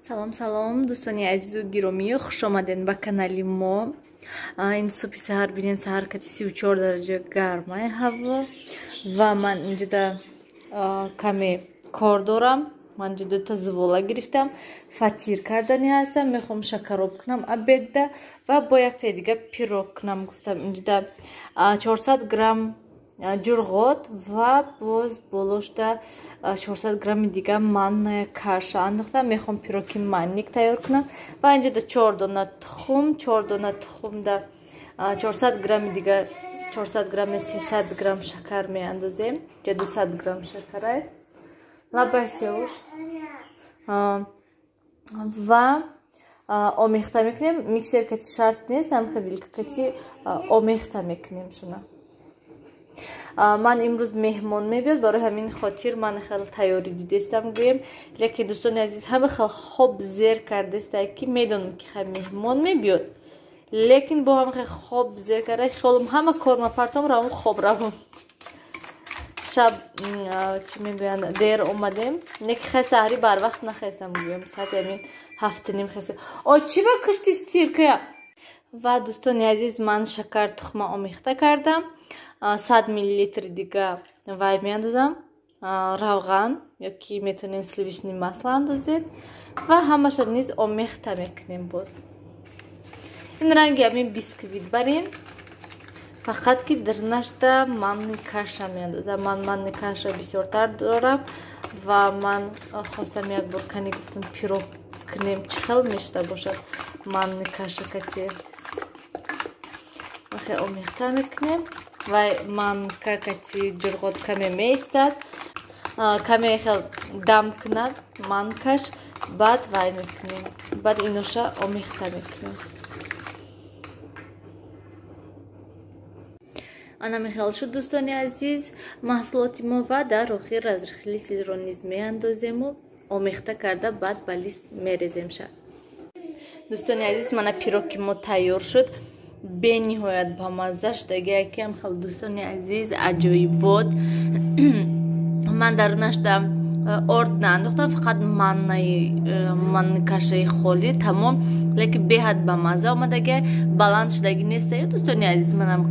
Салом, салом, дӯстони азизу гиромӣ, хуш омадед ба канали мо. Ин субҳи саҳар бинед, саҳар кати 34 дараҷа гармаи ҳаво ва ман инҷода каме кор дорам. Ман инҷа дута зувола гирифтам, фатир кардани ҳастам, мехоҳам шакароб кунам обедда ва бо яктаи дига пирог кунам гуфтам. Инҷода 400 грамм ҷурғот ва боз болошда 400 грамми дига манная каша андохтам. Мехоҳам пироки манник тайёр кунам ва инҷода 4 дона тухм, 4 дона тухмда 400 грамми дига, 400 грамм, 300 грамм шакар меандозем. Инҷа 200 грамм шакарай. Лабай, Сиёвуш. Ва омехта мекунем. Миксер кати шарт нест, ҳамхе вилка кати омехта мекунем шуна. Ман имрӯз меҳмон мебиёд, барои ҳамин хотир ман хел тайёрӣ дидестам гӯем. Лекин дӯстони азиз, ҳама хел хоб зер кардестай, ки медонам, ки хай меҳмон мебиёд, лекин бо ҳама хел хоб зер карда, хиёлам ҳама корма партом, равам, хоб равам. Шаб, чӣ мегӯянд, дер омадем, не ки хай саҳарӣ барвақт нахестам гӯем, соати ҳамин 7:30 хестем. О, чӣ ба кушти стиркая? Ва дӯстони азиз, ман шакар тухма омехта кардам. 100 миллилитр дига вай меандозам, равған, ёки метавонед сливочный масло андозед ва ҳамаша низ омехта мекунем. Боз ин ранги ҳамин бисквит барин, фақат ки дарунашда манни каша меандозам. Ман манни каша бисёртар дорам ва ман хостам як бор кани, гуфтам, пирог кунем, чӣ хел мешуда бошад манни каша кати. Хе омехта мекунем ва манка кати ҷурғот каме меистад, каме хел дам кунад манкаш, баъд вай мекунем, баъд иноша омехта мекунем. Ана мехел шуд, дӯстони азиз, маҳсулоти мо ва дар охир разрыхлительро низ меандозему, омехта карда, баъд ба лист мереземша. Дӯстони азиз, мана пироки мо тайёр шуд, бениҳоят бамазза шудаги якам хел, дӯстони азиз, аҷоибот. Ман дарунашда орд наандохтам, фақат маннаи манни кашаи холӣ, тамом, лекин беҳад бамазза омадаги. Баланд шудагӣ неста, дӯстони азиз, манам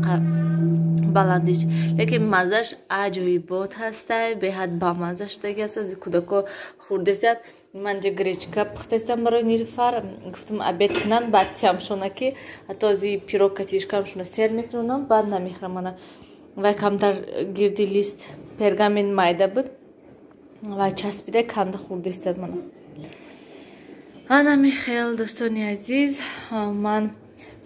баландиш, лекин маззаш аҷоибот ҳастай, беҳад бамазза шудаги аст. Ози кӯдако хӯрдесад. Ман ҷа гречка пухтестам барои Нилфар, гуфтам, обед кунанд, баъд тиямшона, ки ҳатто ози пирог катишкамшона сер мекунонам, баъд намехӯрам. Мана вай камтар гирди лист пергамент майда буд ва часпида канда хӯрдестад. Мана ана михел, дӯстони азиз, ман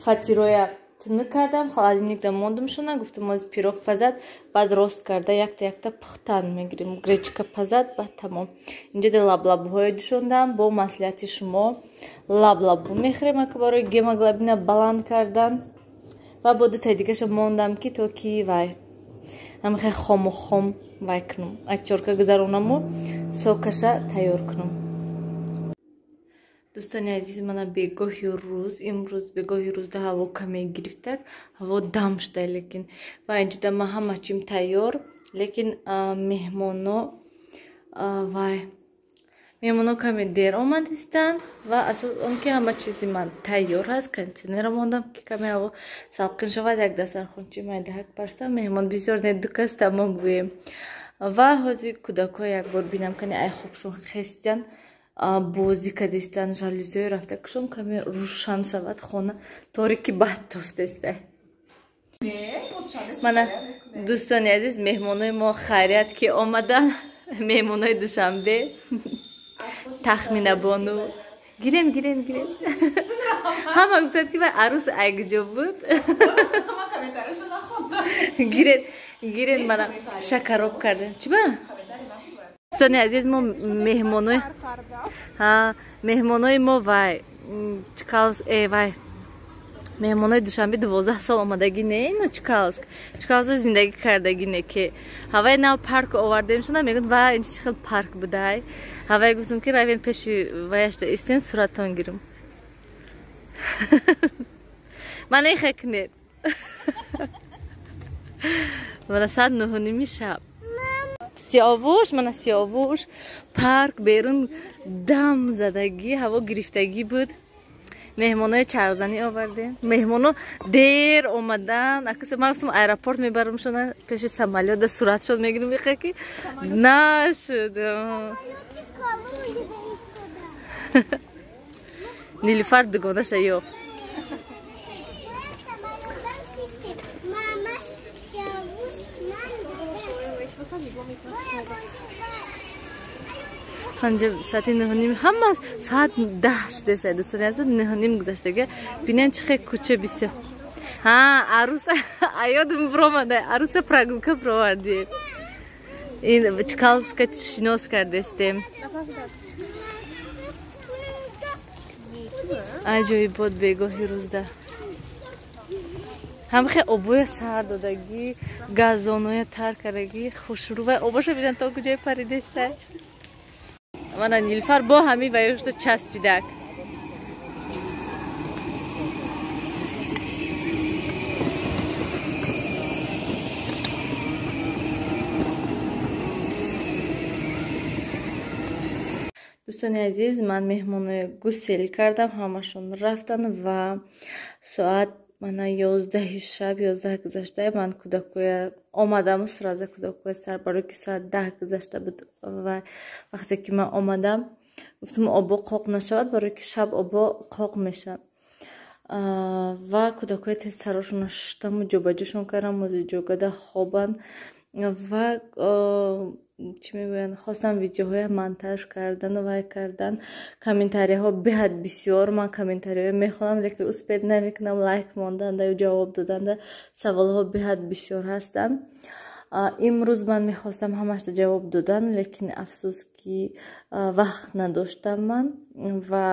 фатироя тунук кардам, холодильникда мондум шуна, гуфтам, оз пирог пазад, баъд рост карда якта якта пухтан мегирем. Гречка пазад, баъд тамом. Инҷа да лаблабуҳое ҷӯшондам. Бо маслиҳати шумо лаблабу мехӯрем, ака, барои гемоглобина баланд кардан ва бо дутаи дигаша мондам, ки то ки вай ҳамихе хому хом вай кунам, отёрка гузаронаму сокаша тайёр кунам. Дӯстони азиз, мана бегоҳи рӯз, имрӯз бегоҳи рӯзда ҳаво каме гирифтак, ҳаво дам шуда, лекин ва инҷода ман ҳама чим тайёр, лекин меҳмоно вай меҳмоно каме дер омадистанд ва асос он ки ҳама чизи ман тайёр ҳаст, кондитсионера мондам, ки каме ҳаво салқин шавад, як дастархончи майдаҳак парстам. Меҳмон бисёр не, ду кас, тамом гӯем. Ва ҳозир кӯдакҳо як бор бинам, кани ай хобшон хестиян, бозӣ кардистан, жалюзиҳои рафта кушом, каме рӯшан шавад хона, торики бад тофтеста. Мана, дӯстони азиз, меҳмонои мо хайрият ки омадан, меҳмонои Душанбе, Тахминабону. Гирен, гирен, гирен. Ҳама гуфтанд, ки вай арӯс айгиҷо буд. Гирен, гирен, мана шакароб кардем. Чӣ ба? Дӯстони азиз, мо меҳмонои, меҳмонои мо вай Чкаловск, вай меҳмонои Душанбе 12 сол омадагӣ не, ино Чкаловск, Чкаловск зиндагӣ кардагӣ не, ки ҳаваи нав парк овардем шуна, мегӯянд, вай, ин чӣ хел парк будай. Ҳавай гуфтам, ки равен пеши ваяшда истен, суратон гирам. Мана ихе кунед. Мана соат 9:30 шаб. Сиёвуш, мана Сиёвуш, парк берун. Дам задагӣ, ҳаво гирифтагӣ буд. Меҳмонои чархзанӣ овардем. Меҳмоно дер омадан. Акса ман гуфтам аэропорт мебарамшона пеши самолёт суратшон мегирем иқа ки нашуд. Нилуфар дугонаша ёфт. Панҷа соати 9:30 ҳама соат 10 шудааст дӯстони азиз 9:30 гузаштага. Бинен чӣ хел кӯча бисёр. Ҳа, аруса аёдам биромада, аруса прогулка бировардем. Ин Чкаловска шинос кардестем. Аҷоибот бегоҳи рӯзда. Ҳамхе обоя сар додагӣ, газоноя тар кардагӣ, хушрӯ обоша бинен то куҷое паридестай. Мана Нилфар бо ҳамин ваёшта часпидак. Дӯстони азиз, ман меҳмонои гусел кардам, ҳамашон рафтан ва соат мана 11 шаб, 11 гузашта ман кӯдакоя омадам, сразу кӯдакоя сар барои ки соат 10 гузашта буд ва вақте ки ман омадам гуфтам обо қоқ нашавад, барои ки шаб обо қоқ мешавад. Ва кӯдакоя тез сарошонро шуштаму ҷобаҷошон кардам, ҷогада хобанд ва чӣ мегӯянд, хостам видеоҳоя монтаж кардану вай кардан. Комментарияҳо беҳад бисёр, ман комментарияҳо мехонам, лекин успед намекунам лайк монданда ё ҷавоб доданда. Саволҳо беҳад бисёр ҳастанд. Имрӯз ман мехостам ҳамашро ҷавоб додан, лекин афсӯс ки вақт надоштам ман ва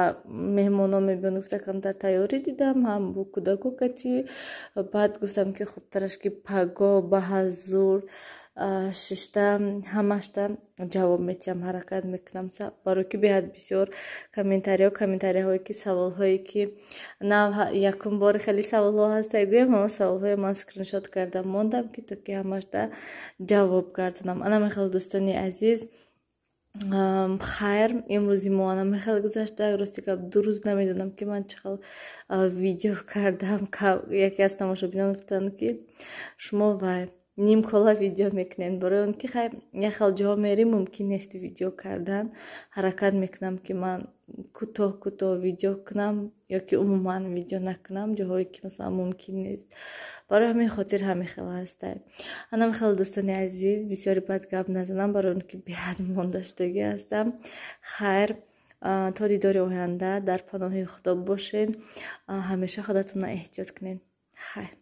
меҳмоно мебиён гуфта камтар тайёрӣ дидам, ҳам бо кӯдако кати. Баъд гуфтам ки хубтараш ки паго ба ҳазур шишта ҳамашта ҷавоб метиҳам, ҳаракат мекунам, барои ки беҳад бисёр комментарияҳое ки саволҳое ки нав якум бори хеле саволҳо ҳаста гӯям, ҳама саволҳое ман скриншот карда мондам ки то ки ҳамашта ҷавоб гардонам. Ана мехел дӯстони азиз, хайр, имрӯзи мо ана мехел гузашта. Рости гап ду рӯз намедонам ки ман чӣ хел видео кардам. Яке аз тамошобинон гуфтанд ки шумо вай нимкола видео мекунед, барои он ки хай як хел ҷо мерем мумкин нест видео кардан. Ҳаракат мекунам ки ман кӯтоҳ кӯтоҳ видео кунам ё ки умуман видео накунам ҷоҳое ки масалан мумкин нест. Барои ҳамин хотир ҳамин хел ҳастай. Ана хел дӯстони азиз, бисёри бад гап назанам, барои он ки беҳад мондашудагӣ ҳастам. Хайр, то дидори оянда дар паноҳи Худо бошед. Ҳамеша худатонро эҳтиёт кунед. Хайр.